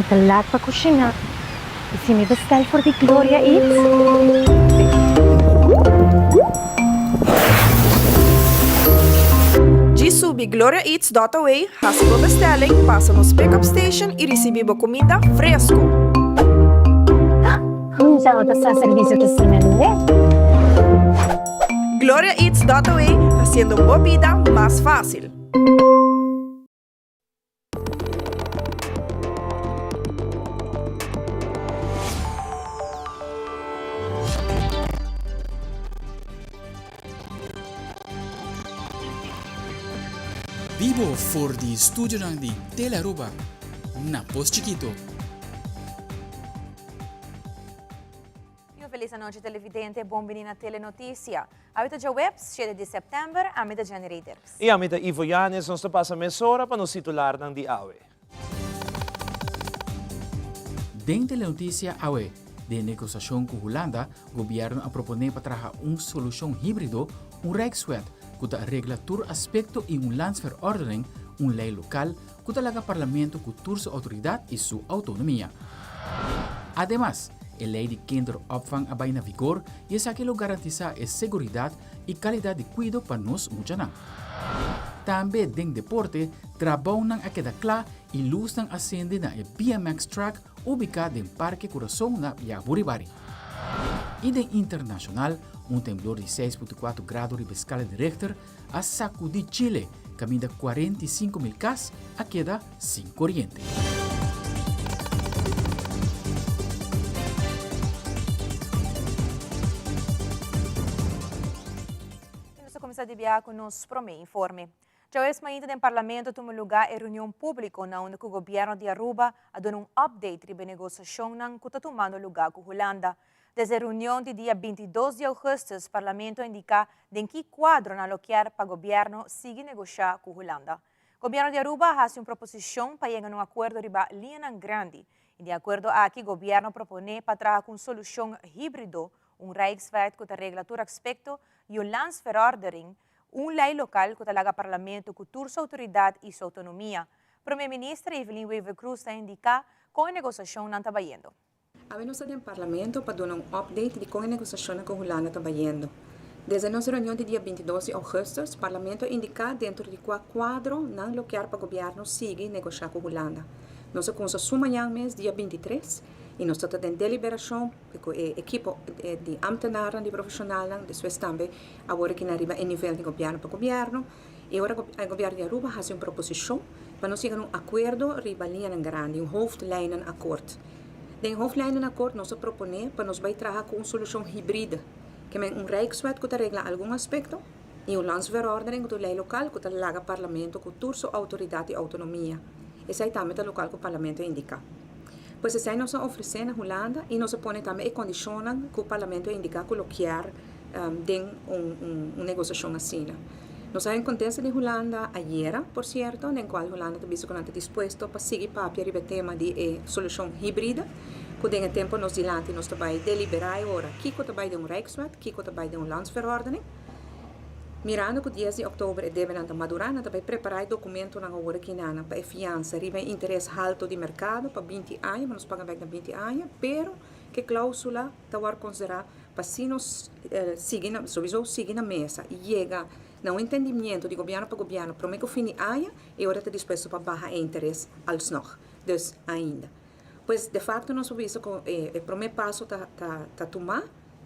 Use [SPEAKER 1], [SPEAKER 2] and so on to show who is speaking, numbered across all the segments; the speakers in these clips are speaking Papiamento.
[SPEAKER 1] Mi ta laat pa kushiná. I si mi bestel for di Gloria Eats?
[SPEAKER 2] Djis subi gloriaeats dot awe, hasi bo bestelling, pasa nos pick-up station i risibí bo kuminda fresku!
[SPEAKER 1] Hunta bo ta sa servisio ta asina lihé.
[SPEAKER 2] Gloriaeats dot awe, hasiendo bo bida mas fásil!
[SPEAKER 3] Bibo for di studionan di Telearuba na Pos Chikito.
[SPEAKER 4] Y un feliz anochi televidente, bon bini na Telenoticia. Awe ta djaweps, shete di september, ami ta Jenny Ray Dirks.
[SPEAKER 5] Y ami ta Ivo Yanes, nos ta pasa mesora pa nos titularnan di awe.
[SPEAKER 3] Den Telenoticia awe, den negociacion cu Hulanda, gobierno a propone pa traha un solucion hibrido, un Rijkswet cu ta regla tur aspecto y un Landsverordening, un ley local, cu ta laga Parlamento cu tur su autoridad y su autonomia. Ademas, e ley di kinderopvang a bay na vigor y esaki lo garantisa e seguridad y calidad di cuido pa nos muchanan. Tambe den deporte, trabounan a keda cla y luznan a cende na e BMX track ubica den Parke Curason na Yaburibari. Y den internacional, un temblor di 6.4 grado riba e scala di Richter a sakudí Chile, kaminda 45.000 kas a keda sin koriente.
[SPEAKER 4] I nos ta kuminsá di biaha ku nos promé informe. Djaweps mainta den Parlamento a tuma lugá e reunion públiko na unda ku gobièrnu di Aruba a duna un update riba e negosiashonnan ku ta tumando lugá ku Hulanda. Desde e reunion di dia 22 di augustus, Parlamento a indica den ki cuadronan lo kier pa Gobierno sigui negocia cu Hulanda. Gobierno di Aruba a haci un proposicion pa yega na un acuerdo riba liñanan grandi. Y den e acuerdo aki Gobierno a propone pa traha cu un solucion hibrido, un Rijkswet cu ta regla tur aspecto y un Landsverordening, un ley local cu ta laga Parlamento cu tur su autoridad y su autonomia. Prome Minister Evelyn Wever-Croes ta indica con e negociacionnan ta bayendo.
[SPEAKER 6] Awe nos ta den Parlamento pa duna un update di kon e negosiashonnan ku Hulanda ta bayendo. Desde nos reunion di dia 22 di augustus, Parlamento a indiká dentro di kua kuadro nan lo kier pa gobièrnu sigui negoshá ku Hulanda. Nos a kunsa su mañan mes, dia 23, i nos ta ta den deliberashon ku e ekipo di ámtenarnan, di profeshonalnan, despues tambe awor aki nan riba e nivel di gobièrnu pa gobièrnu. E ora ku e gobièrnu di Aruba hasi un proposishon pa nos yega na un akuerdo riba liñanan grandi, un hoofdlijnenakkoord. Den e hoofdlijnenakkoord nos a proponé pa nos bai traha ku un solushon hibride, ke men un rijkswet ku ta regla algun aspekto i un landsverordening ku ta un lei lokal ku ta laga parlamento ku tur su outoridat i outonomia. Esei tambe ta lokal ku parlamento a indiká. Pues esei nos a ofresé na Hulanda i nos a pone tambe e kondishonnan ku parlamento a indiká ku lo kier den un negosiashon asina. Nos a enkontensa di Hulanda ayera, por sierto, den kual Hulanda ta bisa ku nan ta dispuesto pa sigui papia riba e tema di e solushon hibrida, ku den e tempu nos dilanti nos ta bai deliberá e ora kiko ta bai den un Rijkswet, kiko ta bai den un Landsverordening. Mirando ku dies di òktober e debenan ta madurá, nan ta bai prepará e dokumentonan awor aki nan pa e fiansa riba e interes halto di merkado pa binti aña, pa nos paga bèk na binti aña, pero ku e klóusula ta wòrdu konsiderá pa si nos sigui na, souiso sigui na mesa i yega na un entendimiento di gobièrnu pa gobièrnu promé ku fin di aña, e ora ta dispuesto pa baha e interes alsnog, dus ainda. Pues de facto nos por bisa ku e promé paso ta ta tumá,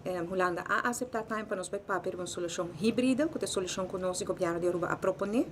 [SPEAKER 6] Hulanda a aseptá tambe pa nos bai papia riba un solushon hibrido, ku ta e solushon ku nos di gobièrnu di Aruba a proponé,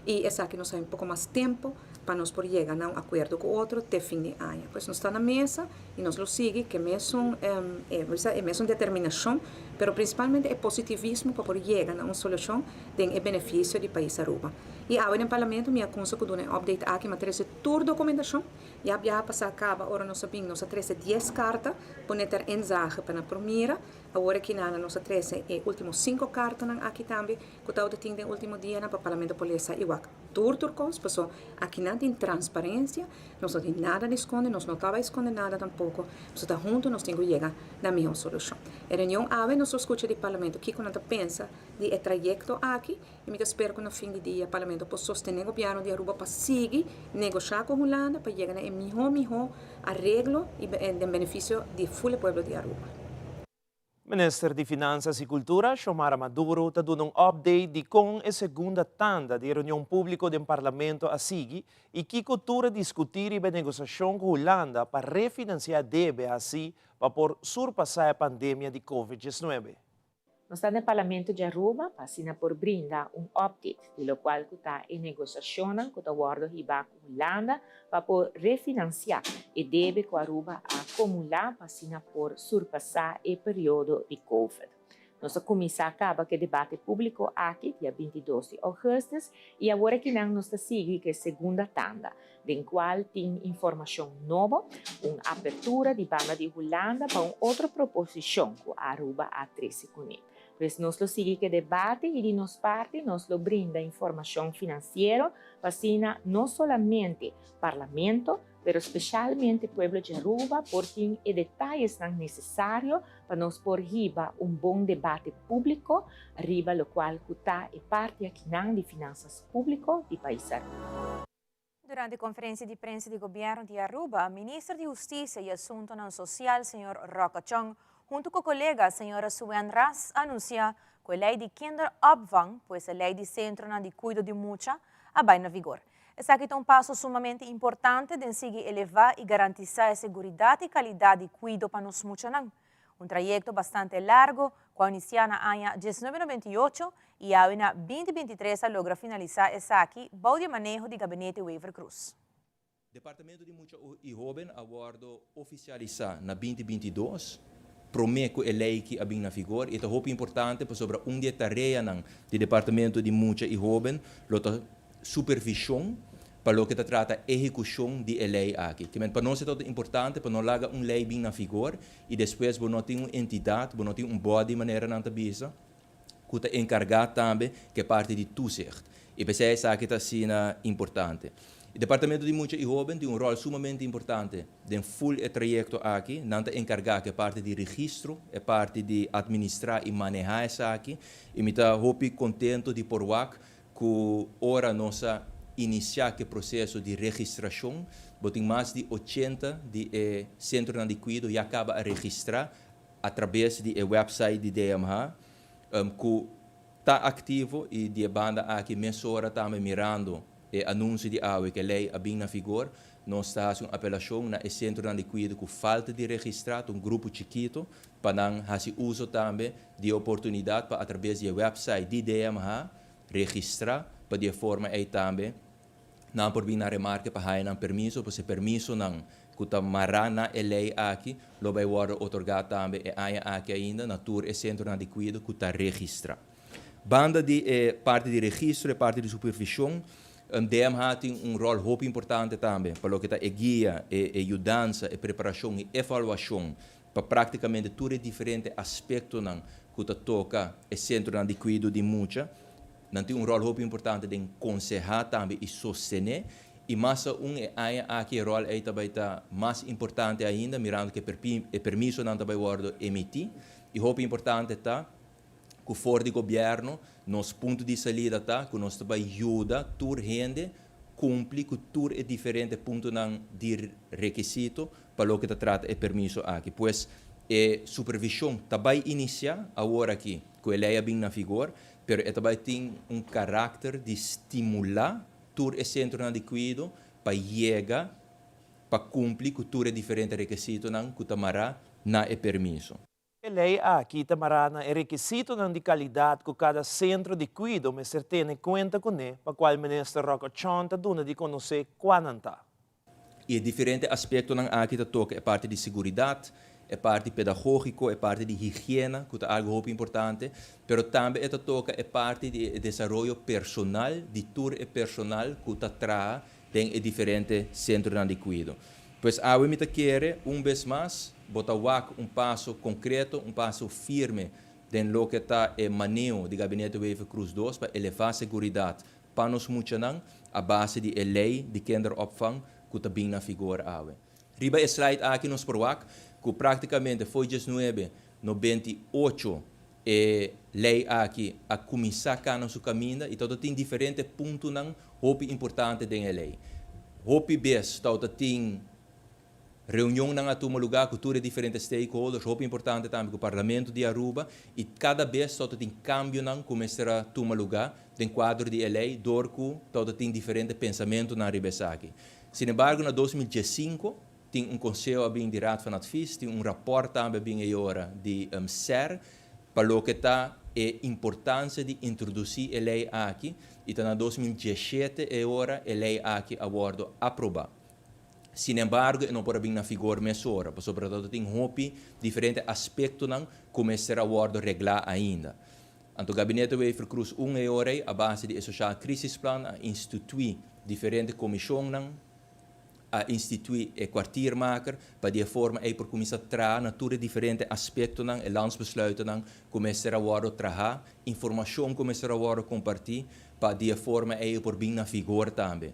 [SPEAKER 6] i esaki nos a un poko mas tempu pa nos por yega na un akuerdo ku otro te fin di aña. Pues nos ta na mesa i nos lo sigui ku e mesun e mesun determinashon, pero prinsipalmente e positivismo pa por yega na un solushon den e benefisio di pais Aruba. I awe den Parlamento mi a kunsa ku duna e update aki, mi a trese tur dokumentashon. Ya biaha pasá kaba ora nos a bin nos a trese dies karta pone ter inzage pa nan por mira. Awor aki nan nos a trese e ultimo sinku kartanan aki tambe ku tabata tin den ultimo dianan pa Parlamento por lesa i wak tur tur kos paso aki nan tin transparencia, nos no tin nada di skonde, nos no ta bai skonde nada tampoko, paso ta hunto nos tin ku yega na mihó solushon. E reunion awe nos. Nos lo scucha di Parlamento kico nan ta pensa di e trayecto aki y mi ta spera cu na fin di dia Parlamento por sostene Gobierno di Aruba pa sigui negosha cu Hulanda pa yega na e miho miho areglo y den beneficio di ful e pueblo di Aruba.
[SPEAKER 5] Minister di Finanzas y Cultura, Xiomara Maduro, ta duna un update di con e segunda tanda di reunion publico den Parlamento a sigui y kico tur a discuti riba e negociacion cu Hulanda pa refinancia debe haci pa por surpasa e pandemia di Covid 19.
[SPEAKER 7] Nos ta den Parlamento di Aruba pa asina por brinda un update di locual cu ta e negociacionnan cu ta wordo hiba cu Hulanda pa por refinancia e debe cu Aruba a acumula pa asina por surpasa e periodo di Covid. Nos a cuminsa caba cu e debate publico aki dia 22 di augustus y awor akinan nos ta sigui cu e segunda tanda, den cual tin informacion nobo, un apertura di banda di Hulanda pa un otro proposicion cu Aruba a trece cune. Pues nos lo sigui cu e debate y di nos parti nos lo brinda informacion financiero pa asina no solamente Parlamento, pero specialmente pueblo di Aruba por tin e detayesnan necesario pa nos por hiba un bon debate publico riba locual cu ta e parti akinan di finanzas publico di pais Aruba.
[SPEAKER 4] Durante conferencia di prensa di Gobierno di Aruba, Minister di Husticia y Asuntonan Social, señor Rocco Tjon, hunto cu colega señora Suen Ras, a anuncia cu e ley di kinderopvang, pues e ley di centronan di cuido di mucha, a bay na vigor. Esaki ta un paso sumamente importante den sigui eleva y garantisa e seguridad y calidad di cuido pa nos muchanan. Un trayecto bastante largo, cu a inicia na aña 1998 y awe na 2023 a logra finalisa esaki bou di maneho di Gabinete Wever-Croes.
[SPEAKER 8] Departamento di Mucha y Hoben a wordo oficialisa na 2022, prome cu e ley aki a bin na vigor, y ta hopi importante pasobra un di e tareanan di Departamento di Mucha y Hoben lo ta supervision pa loke ta trata ehecucion di e ley aki. Kiermen pa nos e ta importante pa no laga un ley bin na vigor y despues bo no tin un entidad, bo no tin un body manera nan ta bisa, cu ta encarga tambe cu e parti di toezicht. Y p'esey esaki ta asina importante. E Departamento di Mucha y Hoben tin un rol sumamente importante den full e trayecto aki. Nan ta encarga cu e parti di registro, e parti di administra y maneha esaki. Y mi ta hopi contento di por wak cu ora nos a inicia cu e proceso di registracion, bo tin mas di 80 di e centronan di cuido ya caba a registra a traves di e website di DMH, cu ta activo y di e banda aki mesora tambe mirando e anuncio di awe cu e ley a bin na vigor, nos ta haci un apelacion na e centronan di cuido cu falta di registra, un grupo chikito, pa nan haci uso tambe di oportunidad pa a traves di e website di DMH registra, pa di e forma ey tambe nan por bin na remarke pa haya nan permiso, pues e permisonan cu ta mara na e ley aki lo bay wordo otorga tambe e aña aki ainda na tur e centronan di cuido cu ta registra. Banda di e parti di registro, e parti di supervision, DMH tin un rol hopi importante tambe pa loke ta e guia, e yudansa, e preparacion y evaluacion pa practicamente tur e diferente aspectonan cu ta toca e centronan di cuido di mucha. Nan tin un rol hopi importante den conseha tambe y sostene, y mas aun e aña aki e rol ey tambe ta mas importante ainda, mirando cu e permisonan tambe wordo emiti. Y hopi importante ta cu for di gobierno, nos punto di salida ta cu nos ta yuda tur hende cumpli cu tur e diferente puntonan di requisito pa loke ta trata e permiso aki. Pues e supervision ta bay inicia awor aki cu e ley a bin na vigor, pero e ta bay tin un caracter di stimula tur e centronan di cuido pa yega pa cumpli cu tur e diferente requisitonan cu ta mara na e permiso.
[SPEAKER 5] E ley aki ta mara na e requisitonan di calidad cu cada centro di cuido mester tene cuenta cune, pa cual Minister Rocco Tjon ta duna di conoce cua nan ta.
[SPEAKER 8] E diferente aspectonan aki ta toca e parti di seguridad, e parti pedagogico, e parti di higiena, cu ta algo hopi importante, pero tambe ta toca e parti di desaroyo personal di tur e personal cu ta traha den e diferente centronan di cuido. Pues awe mi ta kere un bes mas bo ta wak un paso concreto, un paso firme den loke ta e maneho di Gabinete Wever-Croes 2 pa eleva seguridad pa nos muchanan a base di e ley di kinderopvang cu ta bin na vigor awe. Riba e slide aki nos por wak cu practicamente foi 1998. E lei aki a kuminsá kana su kaminda i tabata tin diferente puntonan hopi importante den e lei. Hopi bes tabata tin reunionnan a tuma lugá ku tur e diferente stakeholders, hopi importante tambe ku Parlamento di Aruba i kada bes tabata tin kambionan ku mester a tuma lugá den kuadro di e lei dor ku tabata tin diferente pensamentunan riba esaki. Sinembargo na 2015 tin un konseho a bin di Raad van Advies, tin un rapòrt tambe a bin e ora di SER pa loke ta e importansia di introdusí e lei aki i ta na 2017 e ora e lei aki a wòrdu aprobá. Sinembargo e no por a bin na vigor mesora pasobra tabata tin hopi diferente aspektonan ku mester a wòrdu reglá ainda. Anto Gabinete Wever-Croes un e ora ei a base di e Sociaal Crisisplan a instituí diferente komishonnan, a instituí e kwartiermaker pa di e forma ei por kuminsá traha na tur e diferente aspektonan, e landsbesluitennan ku mester a wòrdu trahá, informashon ku mester a wòrdu kompartí pa di e forma ei e por bin na vigor tambe.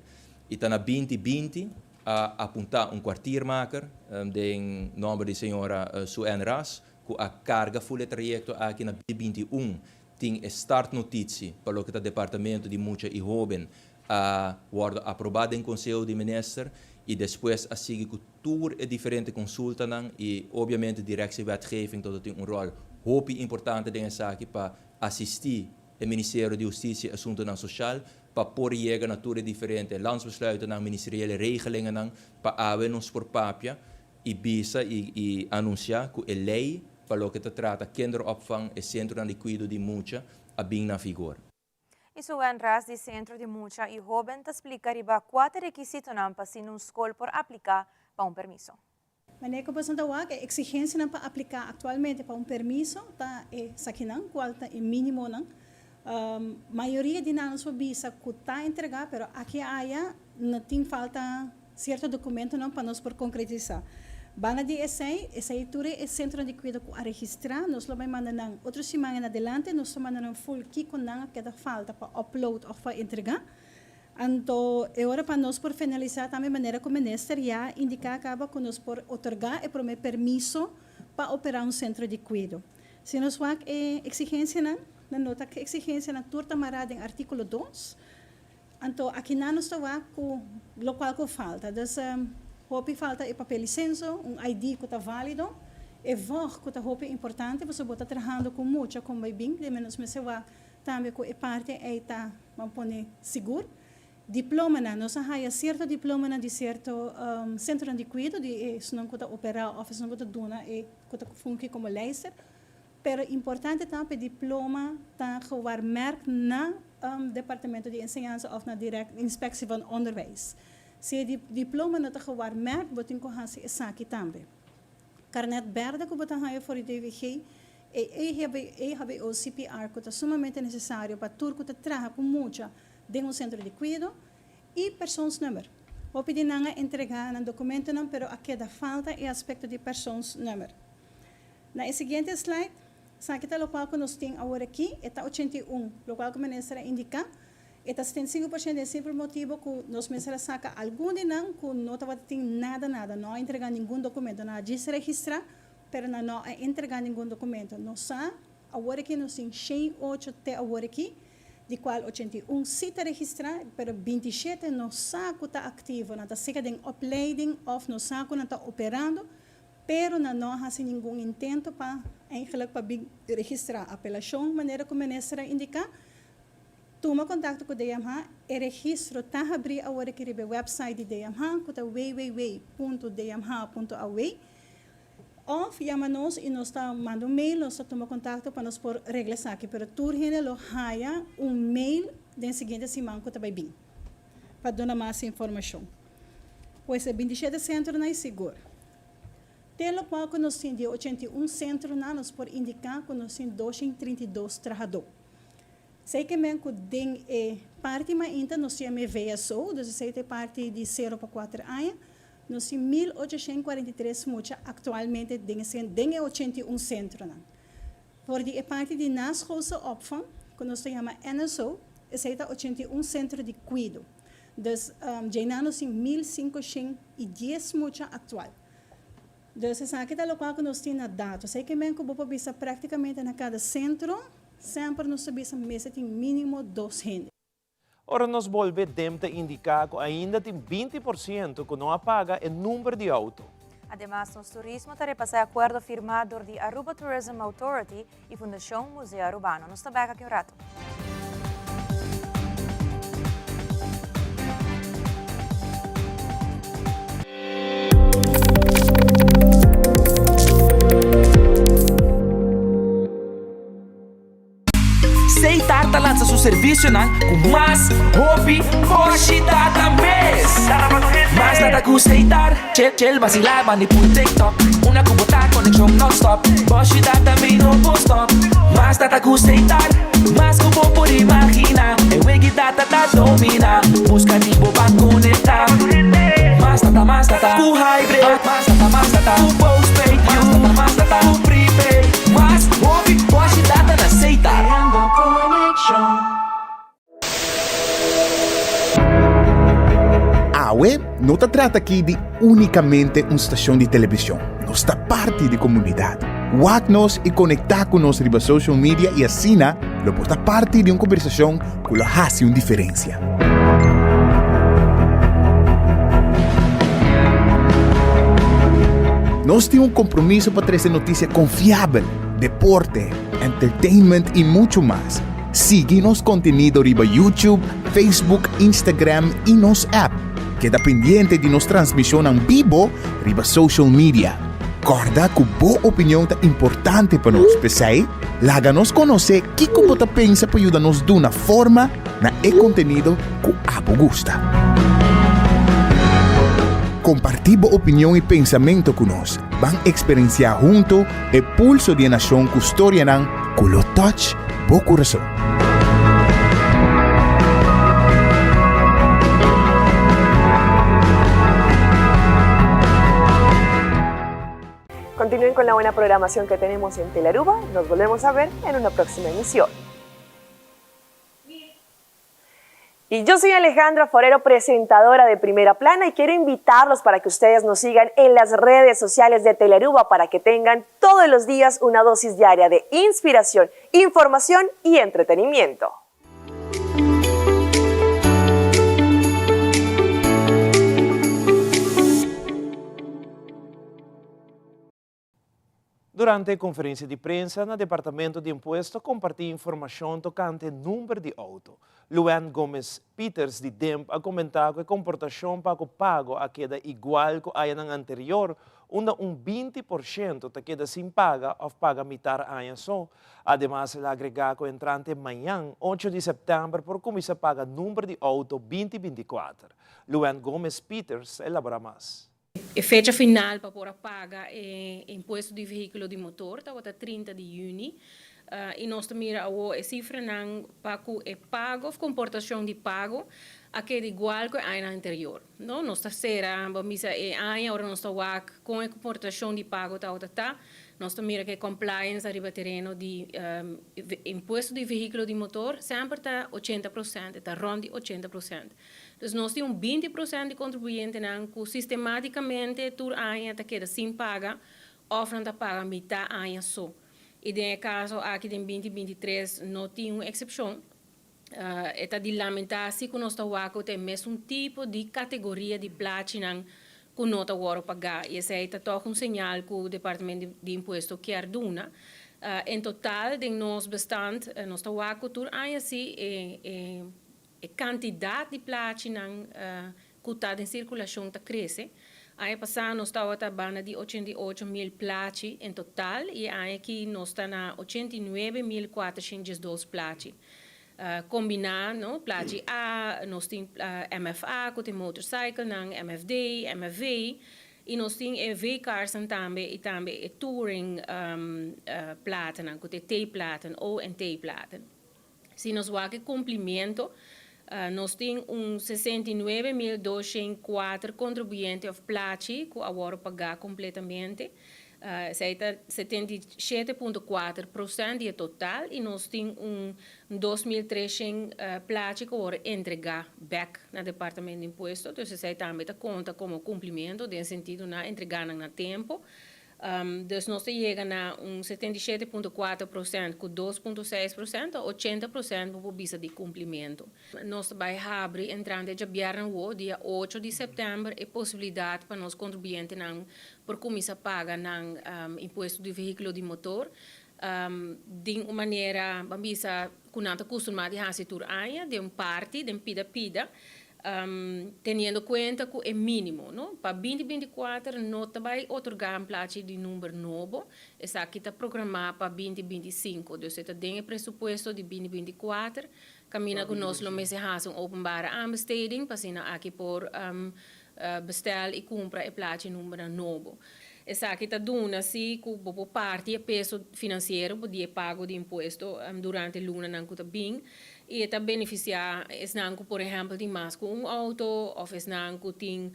[SPEAKER 8] I ta na 2020 a apuntá un kwartiermaker den nòmber di señora Sue-Ann Ras ku a karga ful e trayekto aki. Na 2021 tin e startnotitie pa loke ta Departamento di Mucha i Hóben a wòrdu aprobá den Konseho di Minister i despues a sigui ku tur e diferente konsultanan i obviamente Directie Wetgeving tabata tin un ròl hopi importante den esaki pa asistí e Ministerio di Hustisia i Asuntunan Sosial pa por yega na tur e diferente landsbesluitennan, ministeriële regelingennan pa awe nos por papia i bisa i anunsiá ku e lei pa loke ta trata kinderopvang, e sentronan di kuido di mucha, a bin na vigor.
[SPEAKER 4] I Sue-Ann Ras di Sentro di Mucha i Hóben ta splika riba kua ta rekisitonan pa asina un skol por apliká pa un permiso.
[SPEAKER 9] Manera ku boso ta wak, e eksigensianan pa apliká aktualmente pa un permiso ta esakinan, kual ta e mínimonan. Mayoria di nan nos por bisa ku ta entregá, pero aki aya no tin falta sierto dokumentonan pa nos por konkretisá. Banda di esei, esei tur e sentronan di kuido ku a registrá, nos lo bai manda nan otro siman en adelante, nos ta manda nan ful kiko nan a keda falta pa upload òf pa entregá. Anto e ora pa nos por finalisá tambe manera ku minister ya indiká kaba ku nos por otorgá e promé permiso pa operá un sentro di kuido. Si nos wak e eksigensianan, nan nota ku e eksigensianan tur ta mará den artíkulo 2. Anto akinan nos ta wak ku lokual ku falta. Dus hopi falta e papel lisenso, un ID ku ta válido, e vòg ku ta hopi importante pasobra bo ta trahando ku mucha kon bai bin, den nos mester wak tambe ku e parti ei ta ban pone sigur. Diplomanan, nos a haya sierto diplomanan di sierto sentronan di kuido di esnan ku ta operá òf esnan ku ta duna e ku ta fungi komo leister. Pero importante ta pa e diploma ta gewaarmerkt na Departamento di Enseñansa of na direct Inspectie van Onderwijs. Si e diploma no ta gewaarmerkt, bo tin ku hasi esaki tambe. Karnet berde ku bo ta haña for di DVG, e EHBO CPR ku ta sumamente nesesario pa tur ku ta traha ku mucha den un sentro di kuido, i persoonsnummer. Hopi di nan a entregá nan dokumentonan pero a keda falta e aspekto di persoonsnummer. Na e siguiente slide, esaki ta lokual ku nos tin awor aki, e ta 81, lokual ku minister a indiká, e ta 75% den simpel motibu ku nos mester a saka algun di nan ku no tabata tin nada nada, no a entregá ningun dokumento, nan a djis registrá, pero nan no a entregá ningun dokumento. Nos sa awor aki nos tin 108 te awor aki, di kual 81 si ta registrá, pero 27 no sa ku ta aktivo, nan ta seka den opleiding òf no sa ku nan ta operando, Pero nan no a hasi ningun intento pa eigenlijk pa bin registrá apelashon manera ku minister a indiká. Tuma kontakto ku DMH, e registro ta habrí awor aki riba e website di DMH ku ta www.dmh.aw òf yama nos i nos ta manda un mail, nos ta tuma kontakto pa nos por regla esaki. Pero tur hende lo haya un mail den siguiente siman ku ta bai bin pa duna mas informashon. Pues e 27 sentronan i sigur. Te lokual ku nos tin di e 81 sentronan nos por indiká ku nos tin 232 trahadó. Esei ke men ku den e parti mainta nos tin e VSO, dus esei ta e parti di sero pa kuater aña, nos tin 1843 mucha aktualmente den e den e 81 sentronan. For di e parti di naschoolse opvang, ku nos ta yama NSO, esei ta 81 sentro di kuido. Dus djeinan nos tin 1510 mucha aktual. Dus esaki ta lokual ku nos tin na dato. Esei ke men ku bo por bisa práktikamente na kada sentro semper nos ta bisa mester tin mínimo dos hende.
[SPEAKER 5] Ora nos bolbe dem ta indiká ku ainda tin 20% ku no a paga e number di outo.
[SPEAKER 4] Ademas nos turismo ta repasá e akuerdo firmá dor di Aruba Tourism Authority i Fundashon Museo Arubano. Nos ta bèk aki un ratu.
[SPEAKER 10] Seitar ta lansa su servisionan ku mas hopi boshi data mes. Mas data ku Seitar, chill chill basila bandi pul TikTok. Una ku bo ta konekshon non stop, boshi data mi no por stop. Mas data ku Seitar, mas ku bo por imagina. E wegi data ta domina, buska di bo ban konekta. Mas data mas data ku hybrid, mas data mas data ku postpaid, mas data mas data ku prepaid. Mas hopi boshi data na Seitar.
[SPEAKER 11] Creando conexion.
[SPEAKER 12] Awe no ta trata aki di únikamente un stashon di televishon. Nos ta parti di komunidat. Wak nos i konektá ku nos riba social media i asina lo por ta parti di un kombersashon ku lo hasi un diferensia. Nos tin un kompromiso pa trese notisia konfiabel, deporte, entertainment i muchu mas. Sigui nos kontenido riba YouTube, Facebook, Instagram i nos app. Keda pendiente di nos transmishonnan bibo riba social media. Kòrda ku bo opinion ta importante pa nos, p'esei laga nos konosé kiko bo ta pensa pa yuda nos duna forma na e kontenido ku abo gusta. Kompartí bo opinion i pensamentu ku nos. Ban eksperensiá huntu e pulso di e nashon ku storianan ku lo touch bo kurason.
[SPEAKER 13] Continúen con la buena programación que tenemos en Telearuba. Nos volvemos a ver en una próxima emisión. Y yo soy Alejandra Forero, presentadora de Primera Plana, y quiero invitarlos para que ustedes nos sigan en las redes sociales de Telearuba para que tengan todos los días una dosis diaria de inspiración, información y entretenimiento.
[SPEAKER 5] Durante e konferensia di prensa na Departamento di Impuesto a kompartí informashon tokante number di outo. Luann Gomez Pieters di DIMP a komentá ku e komportashon pa ku pago a keda igual ku añanan anterior, unda un 20% ta keda sin paga òf paga mitar aña so. Ademas el a agregá ku entrante mañan, ocho di sèptèmber, por kuminsá paga number di outo 2024. Luann Gomez Pieters a elaborá mas.
[SPEAKER 14] E fecha final pa por a paga e impuesto di vehíkulo di motor tabata 30 di yüni i nos ta mira awor e sifranan pa ku e pago òf komportashon di pago a keda igual ku e añanan anterior. No, nos ta sera, bo bisa e aña ora nos ta wak kon e komportashon di pago tabata ta, nos ta mira ku e compliance ariba tereno di impuesto di vehíkulo di motor semper ta 80%, e ta rònt di 80%. Dus nos tin un 20% di kontribuyentenan ku sistemátikamente tur aña ta keda sin paga òf nan ta paga mitá aña so. I den e kaso aki den 2023 no tin un eksepshon. E ta di lamentá si ku nos ta wak ku ta e mesun tipo di kategoria di plachinan ku no ta wòrdu pagá i esei ta tòg un señal ku Departamento di Impuesto kier duna. En total den nos bestand nos ta wak ku tur aña si e E kantidat di plachinan ku ta den sirkulashon ta krese. Aña pasá nos tabata banda di 88 mil plachi en total i e aña akí nos ta na 89.412 plachi. Kombiná, no, plachi A, nos tin MFA ku ta e motorcyclenan, MFD, MFV i nos tin e V-carsnan tambe i tambe e touring platennan ku ta e T-platen, O en T-platen. Si nos wak e kumplimiento, nos tin un 69.204 kontribuyente òf plachi ku a wòrdu pagá kompletamente. Esei ta 77.4% di e total i nos tin un 2300 plachi ku a wòrdu entregá bèk na Departamento di Impuesto. Dus esei tambe ta konta komo kumplimentu den sentido nan a entregá nan na tempu. Dus nos ta yega na un 77.4% ku 2.6% o 80% bo por bisa di kumplimentu. Nos ta bai habri entrante djabièrnè awo, dia ocho di sèptèmber, e posibilidat pa nos kontribuyentenan por kuminsá paga nan impuesto di vehíkulo di motor den un manera, ban bisa, ku nan ta kustumá di hasi tur aña, den un parti, den pida pida, teniendo kuenta ku e mínimo, no. Pa binti 24 no ta bai otorgá un plachi di number nobo, esaki ta programá pa binti 25, dus e ta den e presupuesto di binti 24. Caminda cu nos lo mester haci un openbare aanbesteding pa asina aki por bestel y cumpra e plachi numbernan nobo. Esaki ta duna si cu bo por parti e peso financiero di e pago di impuesto durante lunanan cu ta bin y e ta beneficia esnan cu por ehempel tin mas cu un auto of esnan cu tin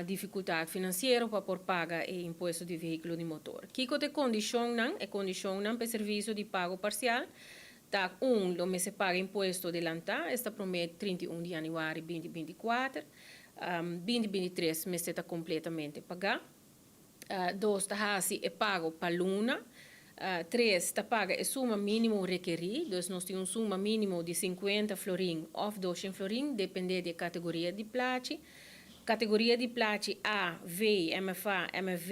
[SPEAKER 14] dificultad financiero pa por paga e impuesto di vehiculo di motor. Kico ta e condicionnan? E condicionnan pa e servicio di pago parcial Ta un lo mester paga impuesto delantá, esta promé 31 di yanüari 2024. 2023 mester ta kompletamente pagá. Dos ta hasi e pago pa luna. Tres ta paga e suma mínimo rekerí, dus nos tin un suma mínimo di 50 florin òf 200 florin, dependé di e kategoria di plachi. Kategoria di plachi A, V, MFA, MFV,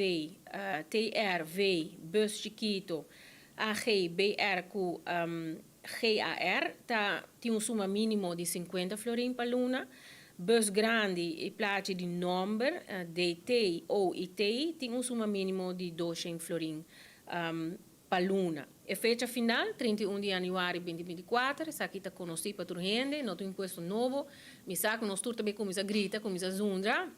[SPEAKER 14] TR, V, bus chikito, AG, BR ku GAR ta tin un suma mínimo di 50 florin pa luna. Bus grandi i plachi di nòmber, DT, O i T, tin un suma mínimo di 200 florin pa luna. E fecha final, 31 di yanüari 2024, esaki ta konosí pa tur hende, no ta un impuesto nobo. Mi sa ku nos tur ta bin kuminsá grita, kuminsá zundra.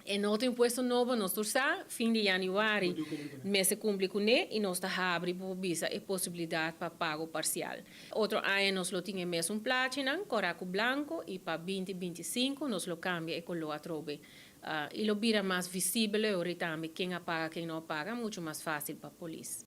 [SPEAKER 14] E no ta impuesto nobo, nos tur sa, fin di yanüari mester kumpli kuné i nos ta habri pa por bisa e posibilidat pa pago parsial. Otro aña nos lo tin e mesun plachinan, kòrá ku blanku, i pa 2025 nos lo kambia e koló atrobe i lo bira mas visibel e tambe ken a paga ken no a paga, muchu mas fásil pa polis.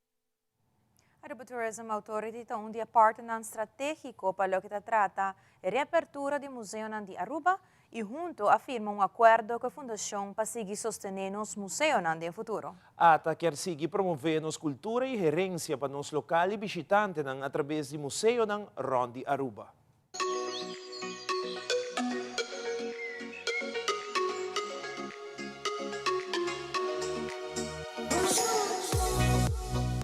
[SPEAKER 4] Aruba Tourism Authority ta un di e partnernan strategico pa loke ta trata e reapertura di museonan di Aruba y hunto a firma un acuerdo cu e fundacion pa sigui sostene nos museonan den futuro.
[SPEAKER 5] ATA kier sigui promove nos cultura y herencia pa nos local y bishitantenan a traves di museonan rond di Aruba.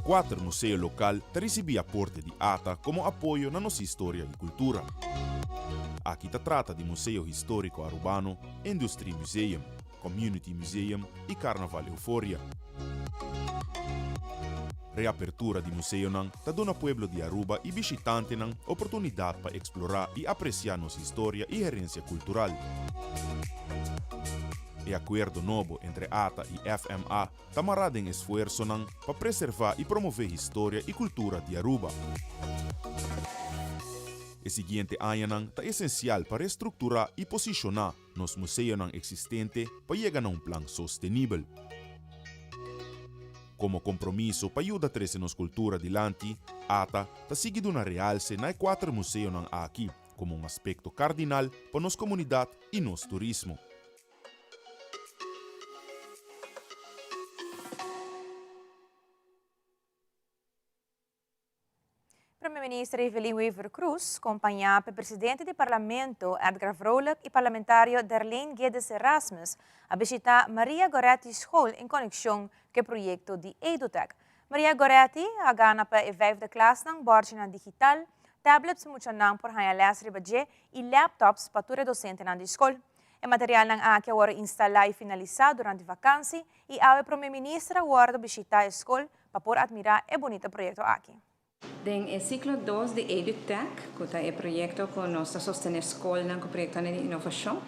[SPEAKER 15] Kuater museo lokal ta risibí aporte di ata komo apoyo na nos historia i kultura. Aki ta trata di Museo Históriko Arubano, Industrie Museum, Community Museum i Carnaval Euforia. Reapertura di museonan ta duna pueblo di Aruba i bishitantenan oportunidat pa eksplorá i apresiá nos historia i herensia kultural. E akuerdo nobo entre ata i FMA ta mará den esfuersonan pa preservá i promové historia i kultura di Aruba. E siguiente añanan ta esensial pa restrukturá i posishoná nos museonan eksistente pa yega na un plan sostenibel. Komo kompromiso pa yuda trese nos kultura dilanti, ata ta sigui duna realse na e kuater museonan aki komo un aspekto kardinal pa nos komunidat i nos turismo.
[SPEAKER 4] Prome Minister Evelyn Wever-Croes, compaña p'e Presidente di Parlamento Edgar Vrolijk y Parlamentario Darlene Guedes Erasmus a bishita Maria Goretti School en conexion cu e proyecto di EduTech. Maria Goretti a gana pa e vijfde klasnan bordjenan digital, tablets pa muchanan por haña les riba dje y laptops pa tur e docentenan di school. E materialnan aki a worde instala y finalisa durante vakantie y awe Prome Minister a worde bishita e school pa por admira e bunita proyecto aki.
[SPEAKER 6] Den e siklo dos di EduTech, ku ta e proyekto ku nos ta sostené skolnan ku proyektonan di inovashon,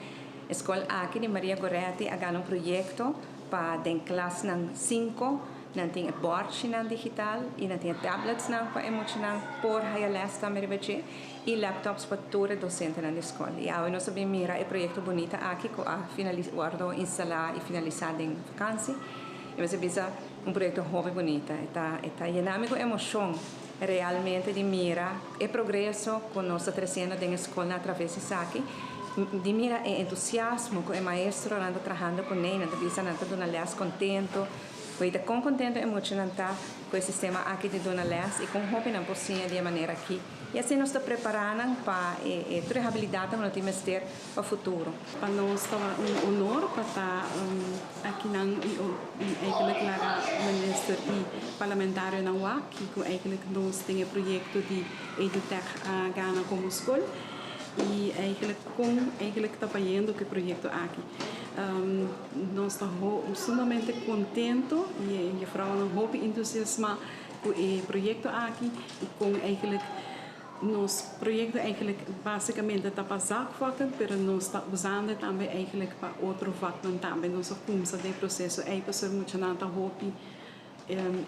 [SPEAKER 6] e skol aki di Maria Goretti a gana un proyekto pa den klasnan sinku nan tin e bòrchinan digital i nan tin e tabletsnan pa e muchanan por haya lès tambe riba dje i laptops pa tur e dosentenan di skol. I awe nos a bin mira e proyekto bunita aki ku a wòrdu instalá i finalisá den vakansi. I mester bisa. Un proyecto hopi bunita. E ta e ta yena mi cu emocion realmente di mira e progreso cu nos ta treciendo den e scolnan atraves esaki, di mira e entusiasmo cu e maestronan ta trahando cu ne, nan ta bisa nan ta duna les contento, cu e ta con contento e muchanan ta cu e sistema aki di duna les y con hopi nan por siña di e manera aki. Y asina nos ta prepara nan pa e tur e habilidadnan cu nan tin mester pa futuro.
[SPEAKER 16] Pa nos ta un honor pa ta akinan y eigenlijk laga minister y parlamentarionan wak kico eigenlijk nos den e proyecto di EduTech a gana como scol y eigenlijk con eigenlijk ta bayendo cu e proyecto aki. Nos ta sumamente contento y e juffrouwnan hopi entusiasma cu e proyecto aki y con eigenlijk Nos proyecto eigenlijk basicamente ta pa zakvakken, pero nos ta usando e tambe eigenlijk pa otro vaknan tambe. Nos a cumsa den e proceso ey pasobra muchanan ta hopi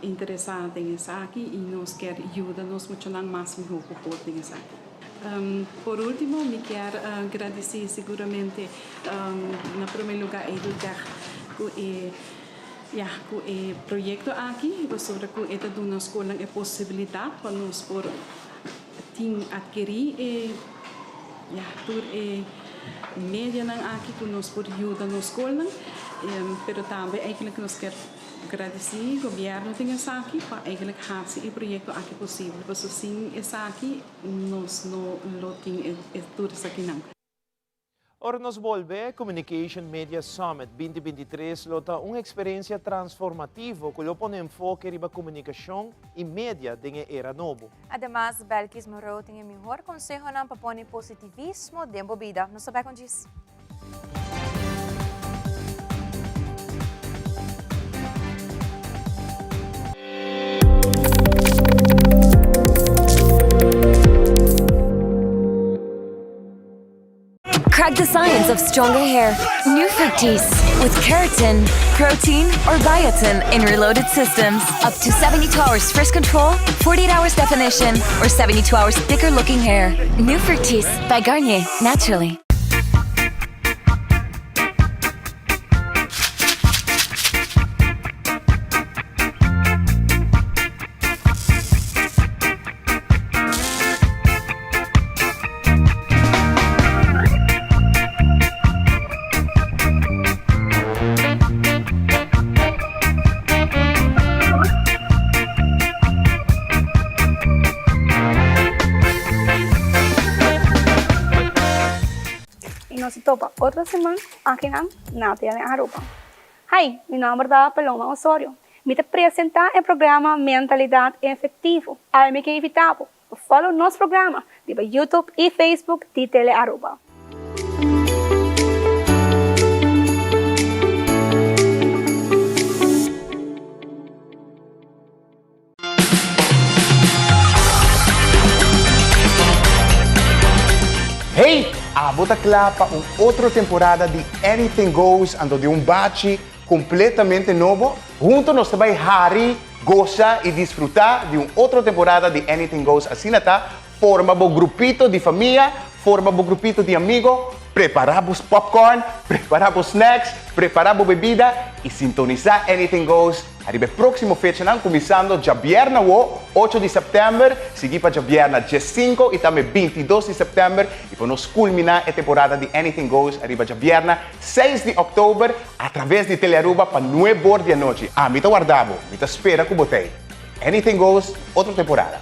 [SPEAKER 16] interesa den esaki y nos kier yuda nos muchanan mas miho cu por den esaki. Por ultimo mi kier gradici siguramente na prome lugar Edutech cu e Ya, ku e proyekto aki, pasobra ku e ta duna skolnan e posibilidat pa nos por tin atkerí e, ya, tur e medianan aki ku nos por yuda nos skolnan. Pero tambe eigenlijk nos kier gradisí gobièrnu den esaki pa eigenlijk hasi e proyekto aki posibel, pasobra sin esaki nos no lo tin e tur esakinan.
[SPEAKER 5] Ora nos bolbe, Communication Media Summit 2023 lo ta un eksperensia transformativo ku lo pone enfoke riba komunikashon i media den e era nobo.
[SPEAKER 4] Ademas, Belkis Moreau tin e mihor konsehonan pa pone positivismo den bo bida. Nos ta bek un djis.
[SPEAKER 11] Crack the science of stronger hair. New Fructis with keratin, protein, or biotin in reloaded systems. Up to 72 hours frizz control, 48 hours definition, or 72 hours thicker looking hair. New Fructis by Garnier, naturally.
[SPEAKER 17] Y nos topa otro siman akinan na Tele Aruba. Hi, mi nomber ta Paloma Osorio. Mi ta presenta e programa Mentalidad Efectivo. Awe mi ke invita bo pa follow nos programa riba YouTube y Facebook di Tele Aruba.
[SPEAKER 12] Hey! Abo ta kla pa un otro temporada di Anything Goes anto di un bachi completamente nobo? Hunto nos ta bai hari, gosa y disfruta di un otro temporada di Anything Goes asina ta forma bo grupito di famia, forma bo grupito di amigo, prepara bo popcorn, prepara bo snacks, prepara bo bebida y sintonisa Anything Goes Ariba e próksimo fechanan, kuminsando djabièrna awo, ocho di sèptèmber, sigui pa djabièrna diesinko i tambe bintidos di sèptèmber, i pa nos kulminá e temporada di Anything Goes ariba djabièrna seis di òktober atraves di Telearuba pa nuebor di anochi. Ami ta warda bo, mi ta spera ku bo t'ei. Anything Goes, otro temporada.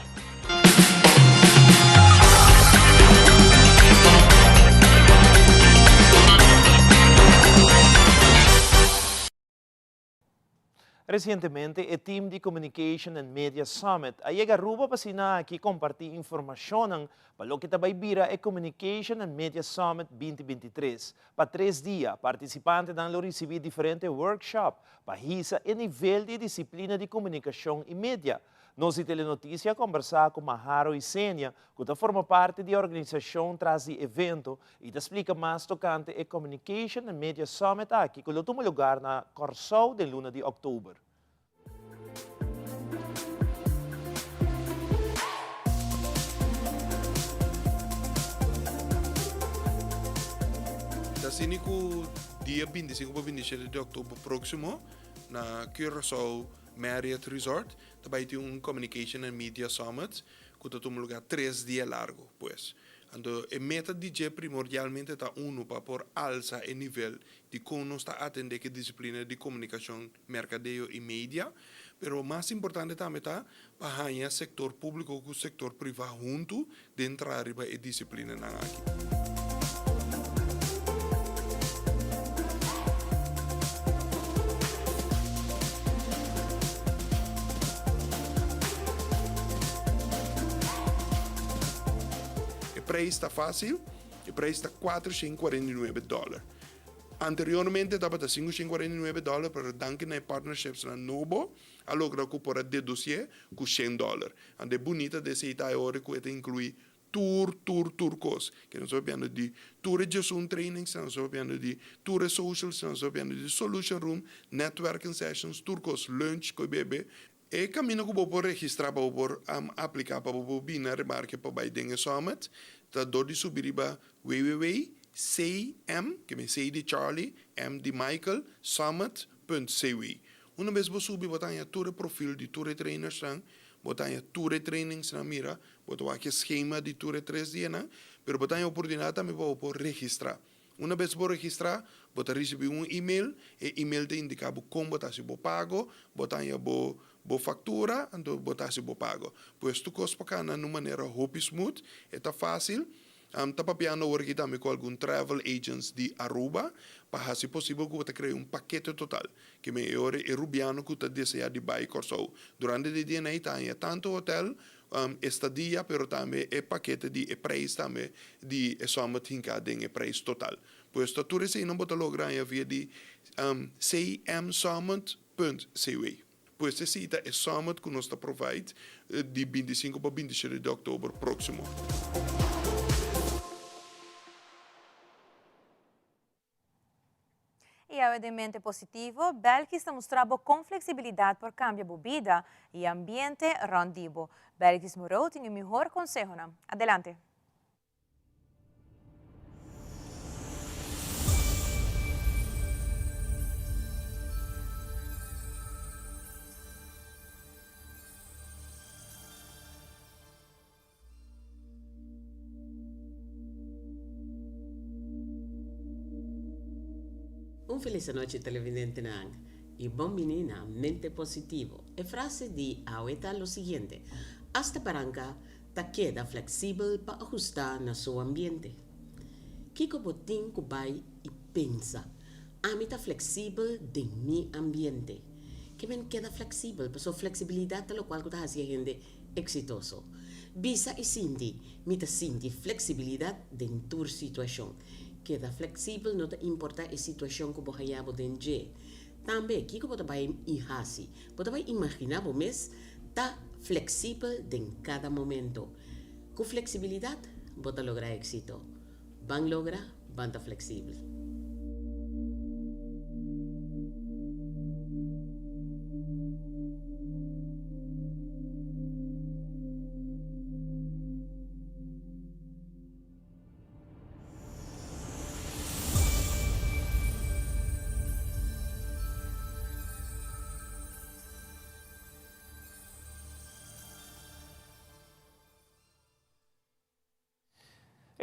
[SPEAKER 5] Resientemente e team di Communication and Media Summit a yega Aruba pa asina aki comparti informacionnan pa loke ta bay bira e Communication and Media Summit 2023. Pa tres dia, participantenan lo ricibi diferente workshop pa hisa e nivel di disciplina di comunicacion y media. Nos di Telenoticia a combersa cu Maharo Isenia, cu ta forma parti di e organisacion tras di evento I ta splika mas tokante e Communication and Media Summit aki ku lo tuma lugar na Kòrsou den luna di òktober.
[SPEAKER 18] Ta asina ku dia 25 pa 27 di òktober próksimo na Curaçao. Marriott Resort ta bai tin un Communication and Media Summit ku ta tuma lugá tres dia largu. Pues, anto e meta di dje primordialmente ta unu pa por alsa e nivel di kon nos ta atendé ku e disiplina di komunikashon, merkadeo i media, pero mas importante tambe ta pa haña sektor públiko ku sektor privá huntu den traha riba e disiplinanan aki. E prijs ta fácil, e prijs ta 449 dòler. Anteriormente tabata 549 dòler, pero danki na e partnershipsnan nobo a logra ku por a dedusié ku shen dòler. Ante bunita di esei ta e ora ku e ta inkluí tur, tur, tur kos. Ke nos ta papiando di tur e djesun trainings, nos ta papiando di tur e socials, nos ta papiando di solution room, netwerking sessions, tur kos, lunch, koi bebe. E kaminda ku bo por registrá pa bo por apliká pa bo por bini na remarke pa bai den e summit ta dor di subi riba www.cm, ke men C di Charlie, M di Michael, summit punt cw. Una bes bo subi bo ta haña tur e profil di tur e trainersnan, bo ta haña tur e trainingsnan mira, bo ta wak e schema di tur e tres dianan, pero bo ta haña oportunidat tambe pa bo por registrá. Una bes bo registrá, bo ta risibí un email, e email ta indiká bo kon bo ta hasi bo pago, bo ta haña bo bo faktura, anto bo ta hasi bo pago. Pues tur kos por kana na un manera hopi smooth, e ta fásil. Ta papiando awor aki tambe ku algun travel agents di Aruba pa hasi posibel ku bo ta krea un pakete total. Ke men e ora e rubiano ku ta desea di bai Kòrsou durante di dia ei ta haña tantu hotel, estadia pero tambe e pakete di e preis tambe di e summit hinká den e preis total. Pues ta tur eseinan bo ta logra haña via di cmsummit punt cw. Pues esei ta e summit ku nos ta provide di 25 pa 27 di òktober próksimo.
[SPEAKER 4] I awe den Mente Positivo, Belkis ta mustra bo kon fleksibilidat por kambia bo bida i ambiente rònt di bo. Belkis Moreau tin e mihor konsehonan. Adelante!
[SPEAKER 19] Un felis anochi televidentenan y bon bini na Mente Positivo. E frase di awe ta lo siguiente, Hasta baranca ta keda flexibel pa ahusta na su ambiente. Kiko bo tin ku bai i pensa, Ami ta flexibel den mi ambiente. Ke men keda flexibel, pasobra flexibilidad ta lokual ku ta hasi e hende exitoso. Bisa i sinti, Mi ta sinti flexibilidad den tur situashon. Keda flexibel no ta importa e situashon ku bo haña bo den dje. Tambe, kiko bo ta bai i hasi? Bo ta bai imaginá bo mes ta fleksibel den kada momento. Ku fleksibilidat bo ta logra éksito. Ban logra, ban ta fleksibel.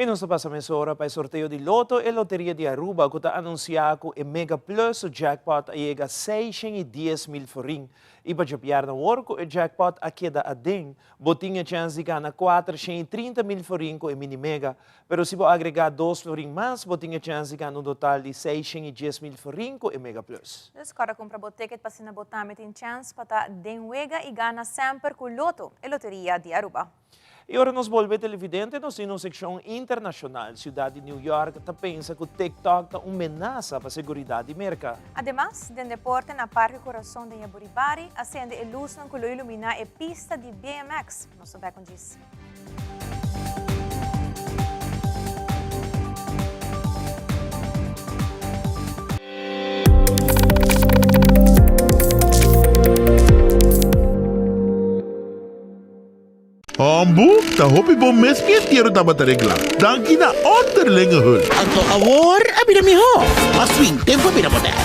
[SPEAKER 5] I nos ta pasa mesora pa e sorteo di Lotto e Loteria di Aruba ku ta anunsiá ku e Mega Plus su jackpot a yega 610 mil florin. I pa djabièrnè awor ku e jackpot a keda aden, bo tin e chèns di gana 430 mil florin ku e Mini Mega. Pero si bo agregá dos florin mas, bo tin e chèns di gana un total di 610 mil florin ku e Mega Plus.
[SPEAKER 4] Dus kòrda kumpra bo ticket pa asina bo tambe tin chèns pa ta den wega i gana semper ku Lotto, e Loteria di Aruba.
[SPEAKER 5] I ora nos bolbe televidente nos tin un sekshon internashonal. Siudat di New York ta pensa ku TikTok ta un menasa pa seguridat di Merka.
[SPEAKER 4] Ademas, den deporte na Parke Corazon den Yaburibari a sende e lusnan ku lo iluminá e pista di BMX. Nos ta bek un djis.
[SPEAKER 20] Hombu, ta hopi bon mes mi entiero tabata reglá. Danki na onderlinge hulp.
[SPEAKER 21] Anto awor a bira mihó. Mas fin, tempu a bira moderno.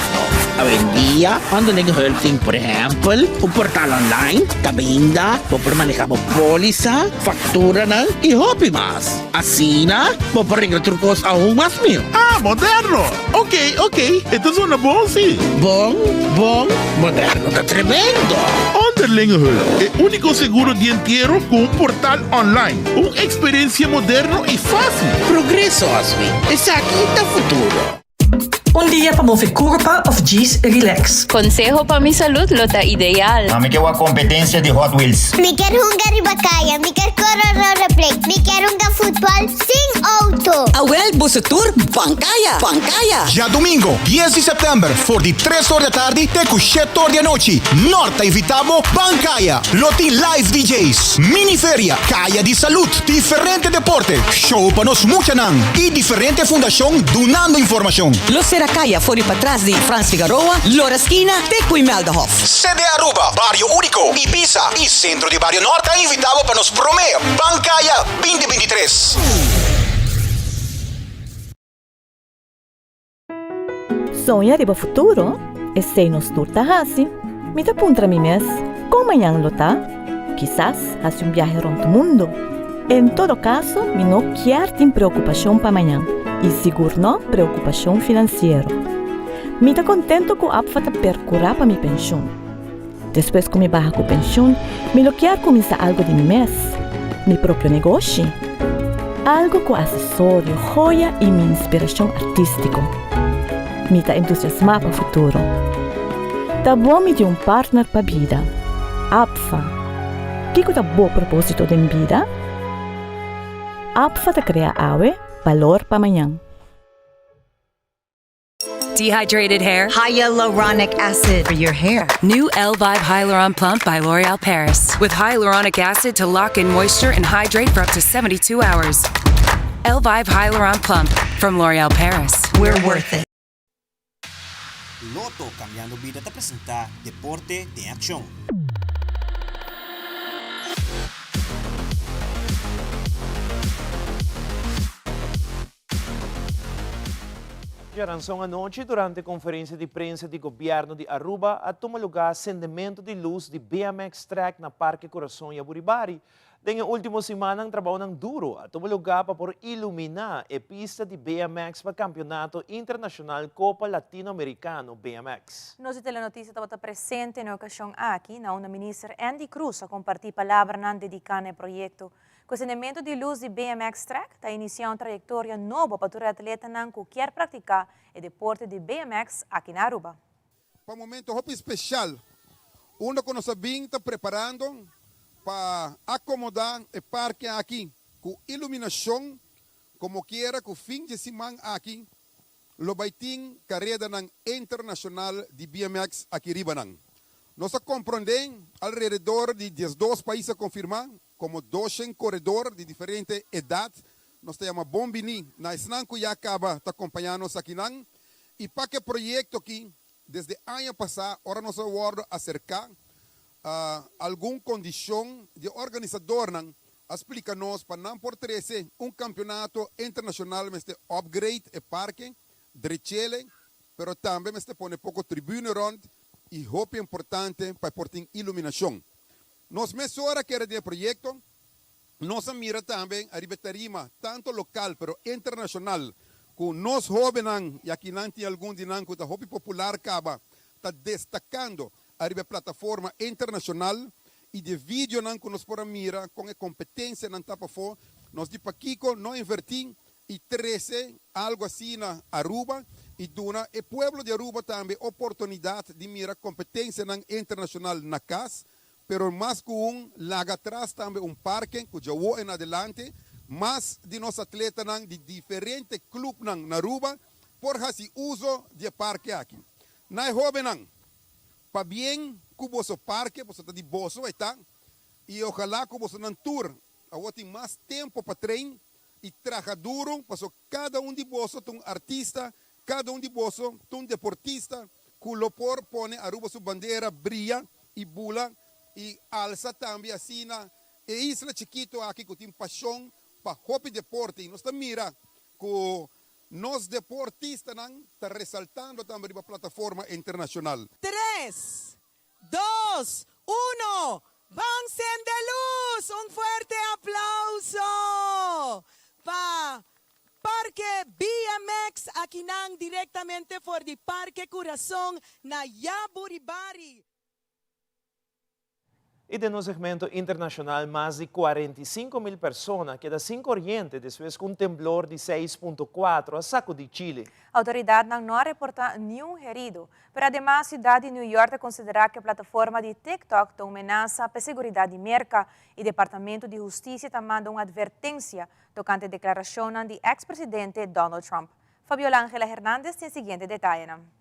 [SPEAKER 21] Awendia, Onderlinge Hulp tin por ehèmpel un portal online kaminda bo por maneha bo pólisa, fakturanan i hopi mas. Asina bo por regla tur kos aun mas mihó.
[SPEAKER 20] Ah, moderno! Ok, ok, e ta zona bon si.
[SPEAKER 21] Bon, bon, moderno ta tremendo!
[SPEAKER 20] Onderlinge Hulp, e úniko seguro di entiero ku un portal online. Un eksperensia moderno i fásil.
[SPEAKER 21] Progreso, Oswin. Esaki ta futuro.
[SPEAKER 22] Un dia pa move curpa of djis relax.
[SPEAKER 23] Conseho pa mi salud lo ta ideal.
[SPEAKER 24] Ami ke wak competencia di Hot Wheels.
[SPEAKER 25] Mi kier hunga riba caya, mi kier core rollerblade, mi kier hunga futbol sin auto.
[SPEAKER 26] Awel boso tur ban caya, ban caya!
[SPEAKER 12] Djadumingo, dies di sèptèmber, for di tres or di atardi te ku shete or di anochi, Nort ta invitá bo ban kaya! Lo tin live DJ's, mini feria, kaya di salud, diferente deporte, show pa nos muchanan i diferente fundashon dunando informashon.
[SPEAKER 26] Lo sera kaya for di patras di Frans Figaroa, Lora Skina te ku Imeldahof.
[SPEAKER 12] CD Aruba, Bario Unico, Ibiza i Centro di Bario Nort ta invitá bo pa nos promé Ban Kaya 2023.
[SPEAKER 1] Soña riba futuro? Esei nos tur ta hasi. Mi ta puntra mi mes, kon mañan lo ta? Kisas hasi un biahe rònt mundu. En todo kaso, mi no kier tin preokupashon pa mañan, i sigur no preokupashon finansiero. Mi ta kontentu ku APFA ta perkurá pa mi penshun. Despues ku mi baha ku penshun, mi lo kier kuminsá algu di mi mes, mi propio negoshi. Algu ku asesorio, joya i mi inspirashon artístiko. Mi ta entusiasmá pa futuro. Ta bon mi tin un partner pa bida. APFA. Kiko ta bo propósito den bida? APFA ta krea awe, balor pa mañan.
[SPEAKER 27] Dehydrated hair?
[SPEAKER 28] Hyaluronic acid for your hair.
[SPEAKER 27] New Elvive Hyaluron Plump by L'Oreal Paris. With hyaluronic acid to lock in moisture and hydrate for up to 72 hours. Elvive Hyaluron Plump from L'Oreal Paris.
[SPEAKER 28] We're worth it.
[SPEAKER 29] Lotto Cambiando Bida ta presenta Deporte den Accion.
[SPEAKER 5] Djaranson anochi durante conferencia di prensa di Gobierno di Aruba a tuma lugar sendemento di luz di BMX Track na Parke Corazon Yaburibari. Den e ultimo simannan trabounan duro a tuma lugar pa por ilumina e pista di BMX pa Campeonato Internacional Copa Latino Americano BMX.
[SPEAKER 4] Nos di Telenoticia tabata presente na e ocasion aki, na unda Minister Endy Croes a comparti palabranan dedica na e proyecto. Ku esendementu di lus di BMX Track ta inisiá un trayektoria nobo pa tur e atletanan ku kier praktiká e deporte di BMX aki na Aruba.
[SPEAKER 30] Pa un momento hopi special unda cu nos a bin ta preparando pa acomoda e parke aki cu iluminacion como kiera cu fin dje siman aki lo bai tin caredanan internacional di BMX aki riba nan. Nos a compronde alrededor di 12 pais a confirma Komo doshen koredor di diferente edat, nos ta yama bon biní na esnan ku ya kaba ta kompañá nos akinan i pa ku e proyekto aki desde aña pasá ora nos a wòrdu aserká algun kondishon di e organisadornan a splika nos pa nan por trese un kampionato internashonal mester upgrade e parke, drechele, pero tambe mester pone poko tribune rònt i hopi importante pa e por tin iluminashon. Nos mesora kere den e proyekto, nos a mira tambe ariba e tarima tanto lokal pero internashonal ku nos hóbennan, i aki nan tin algun di nan ku ta hopi popular kaba, ta destakando ariba e plataforma internashonal i di e videonan ku nos por a mira kon e kompetensianan ta pafó, nos di pakiko no invertí i trese algu asina Aruba i duna e pueblo di Aruba tambe oportunidat di mira kompetensianan internashonal na kas, pero mas ku un laga atras tambe un parke ku djawo en adelante mas di nos atletanan di diferente klupnan na Aruba por hasi uso di e parke aki. Na e hóbennan, pabien ku boso parke, boso ta di boso e ta, i ojalá ku bosonan tur Awor tin mas tempo pa train y traha duro paso cada un di boso ta un artista, cada un di boso ta un deportista cu lo por pone Aruba su bandera bria y bula y alsa tambe asina e isla chikito aki cu tin pasion pa hopi deporte y nos ta mira cu. Nos deportistanan ta resaltando tambe riba plataforma internashonal.
[SPEAKER 2] Tres, dos, uno, ban sende luz! Un fuerte aplauso pa Parke BMX akinan directamente for di Parke Curason na Yaburibari.
[SPEAKER 5] I den nos segmento internashonal mas di 45 mil persona a keda sin koriente despues ku un temblor di 6.4 a sakudí Chile.
[SPEAKER 4] Outoridatnan no a reportá niun herido, pero ademas siudat di New York ta konsiderá ku e plataforma di TikTok ta un menasa pa e seguridat di Merka i Departamento di Hustisia ta manda un atvertensia tokante deklarashonnan di eks presidente Donald Trump. Fabiola Angela Hernandez tin e siguiente detayenan.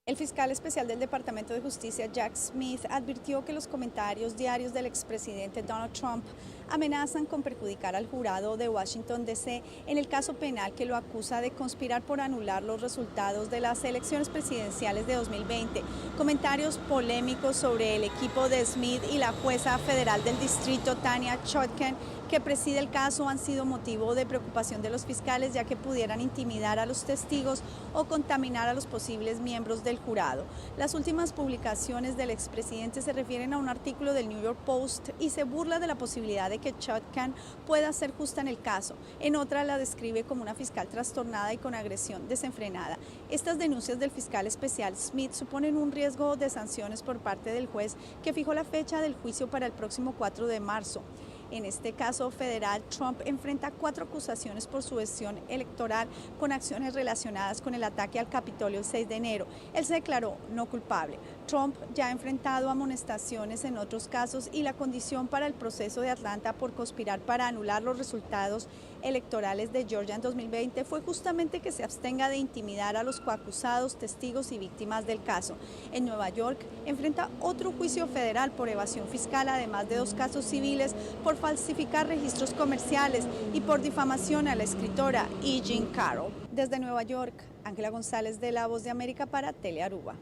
[SPEAKER 3] El fiscal especial del Departamento de Justicia, Jack Smith, advirtió que los comentarios diarios del expresidente Donald Trump amenazan con perjudicar al jurado de Washington, D.C. en el caso penal que lo acusa de conspirar por anular los resultados de las elecciones presidenciales de 2020. Comentarios polémicos sobre el equipo de Smith y la jueza federal del distrito, Tanya Chutkan, que preside el caso, han sido motivo de preocupación de los fiscales, ya que pudieran intimidar a los testigos o contaminar a los posibles miembros del jurado. Las últimas publicaciones del expresidente se refieren a un artículo del New York Post y se burla de la posibilidad de que Chutkan pueda ser justa en el caso. En otra la describe como una fiscal trastornada y con agresión desenfrenada. Estas denuncias del fiscal especial Smith suponen un riesgo de sanciones por parte del juez que fijó la fecha del juicio para el próximo 4 de marzo. En este caso federal, Trump enfrenta cuatro acusaciones por subversión electoral con acciones relacionadas con el ataque al Capitolio el 6 de enero. Él se declaró no culpable. Trump ya ha enfrentado amonestaciones en otros casos y la condición para el proceso de Atlanta por conspirar para anular los resultados electorales de Georgia en 2020 fue justamente que se abstenga de intimidar a los coacusados, testigos y víctimas del caso. En Nueva York enfrenta otro juicio federal por evasión fiscal, además de dos casos civiles por falsificar registros comerciales y por difamación a la escritora E. Jean Carroll. Desde Nueva York, Ángela González de La Voz de América para Telearuba.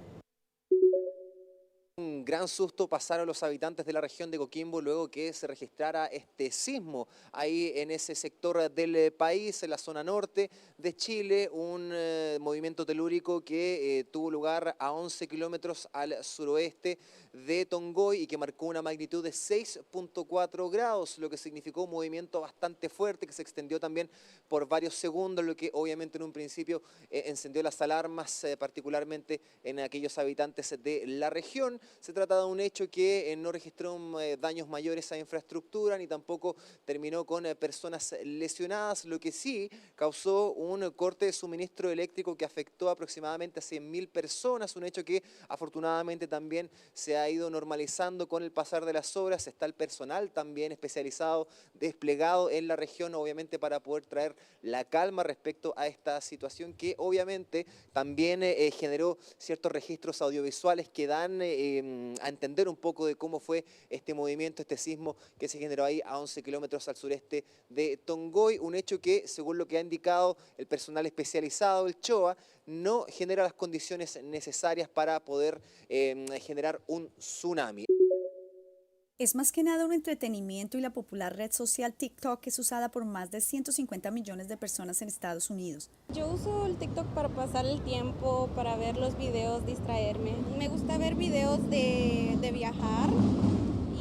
[SPEAKER 6] Un gran susto pasaron los habitantes de la región de Coquimbo luego que se registrara este sismo ahí en ese sector del eh, país, en la zona norte de Chile, un eh, movimiento telúrico que eh, tuvo lugar a 11 kilómetros al suroeste de Tongoy y que marcó una magnitud de 6.4 grados, lo que significó un movimiento bastante fuerte que se extendió también por varios segundos, lo que obviamente en un principio encendió las alarmas, particularmente en aquellos habitantes de la región. Se trata de un hecho que eh, no registró mm, eh, daños mayores a infraestructura ni tampoco terminó con eh, personas lesionadas, lo que sí causó un corte de suministro eléctrico que afectó aproximadamente a 100.000 personas, un hecho que afortunadamente también se ha ido normalizando con el pasar de las horas. Está el personal también especializado desplegado en la región, obviamente para poder traer la calma respecto a esta situación que obviamente también generó ciertos registros audiovisuales que dan Em, a entender un poco de cómo fue este movimiento, este sismo que se generó ahí a 11 kilómetros al sureste de Tongoy, un hecho que, según lo que ha indicado el personal especializado, el CHOA, no genera las condiciones necesarias para poder em, generar un tsunami.
[SPEAKER 3] Es más que nada un entretenimiento y la popular red social TikTok es usada por más de 150 millones de personas en Estados Unidos.
[SPEAKER 7] Yo uso el TikTok para pasar el tiempo, para ver los videos, distraerme. Me gusta ver videos de, de viajar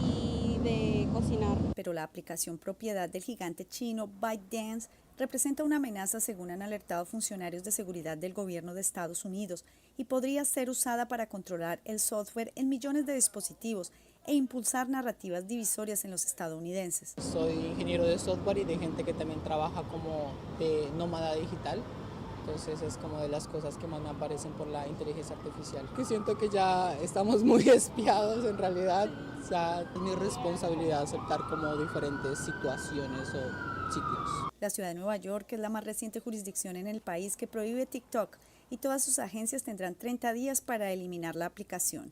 [SPEAKER 7] y de cocinar.
[SPEAKER 3] Pero la aplicación propiedad del gigante chino ByteDance representa una amenaza según han alertado funcionarios de seguridad del gobierno de Estados Unidos y podría ser usada para controlar el software en millones de dispositivos e impulsar narrativas divisorias en los estadounidenses.
[SPEAKER 8] Soy ingeniero de software y de gente que también trabaja como de nómada digital. Entonces es como de las cosas que más me aparecen por la inteligencia artificial. Que siento que ya estamos muy espiados en realidad. O sea, es mi responsabilidad aceptar como diferentes situaciones o sitios.
[SPEAKER 3] La ciudad de Nueva York es la más reciente jurisdicción en el país que prohíbe TikTok. y todas sus agencias tendrán 30 días para eliminar la aplicación.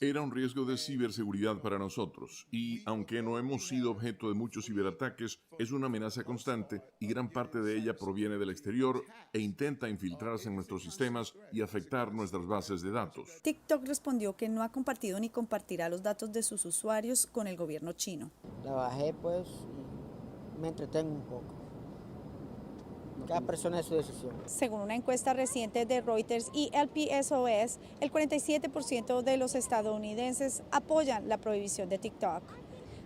[SPEAKER 20] Era un riesgo de ciberseguridad para nosotros y, aunque no hemos sido objeto de muchos ciberataques, es una amenaza constante y gran parte de ella proviene del exterior e intenta infiltrarse en nuestros sistemas y afectar nuestras bases de datos.
[SPEAKER 3] TikTok respondió que no ha compartido ni compartirá los datos de sus usuarios con el gobierno chino.
[SPEAKER 9] La bajé pues y me entretengo un poco. Cada persona es su decisión.
[SPEAKER 3] Según una encuesta reciente de Reuters y el PSOS, el 47% de los estadounidenses apoyan la prohibición de TikTok.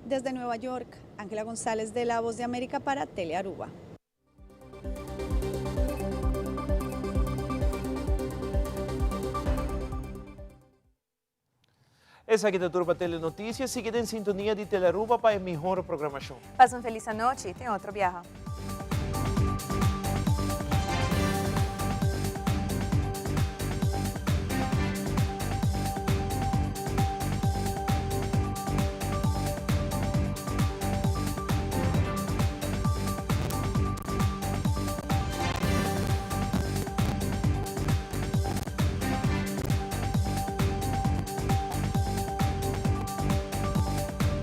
[SPEAKER 3] Desde Nueva York, Ángela González de La Voz de América para Telearuba.
[SPEAKER 5] Esaki ta tur pa Telenoticias. Sigui den sintonia di Telearuba pa e mihor programacion.
[SPEAKER 4] Pasa un feliz anochi. Te otro biaha.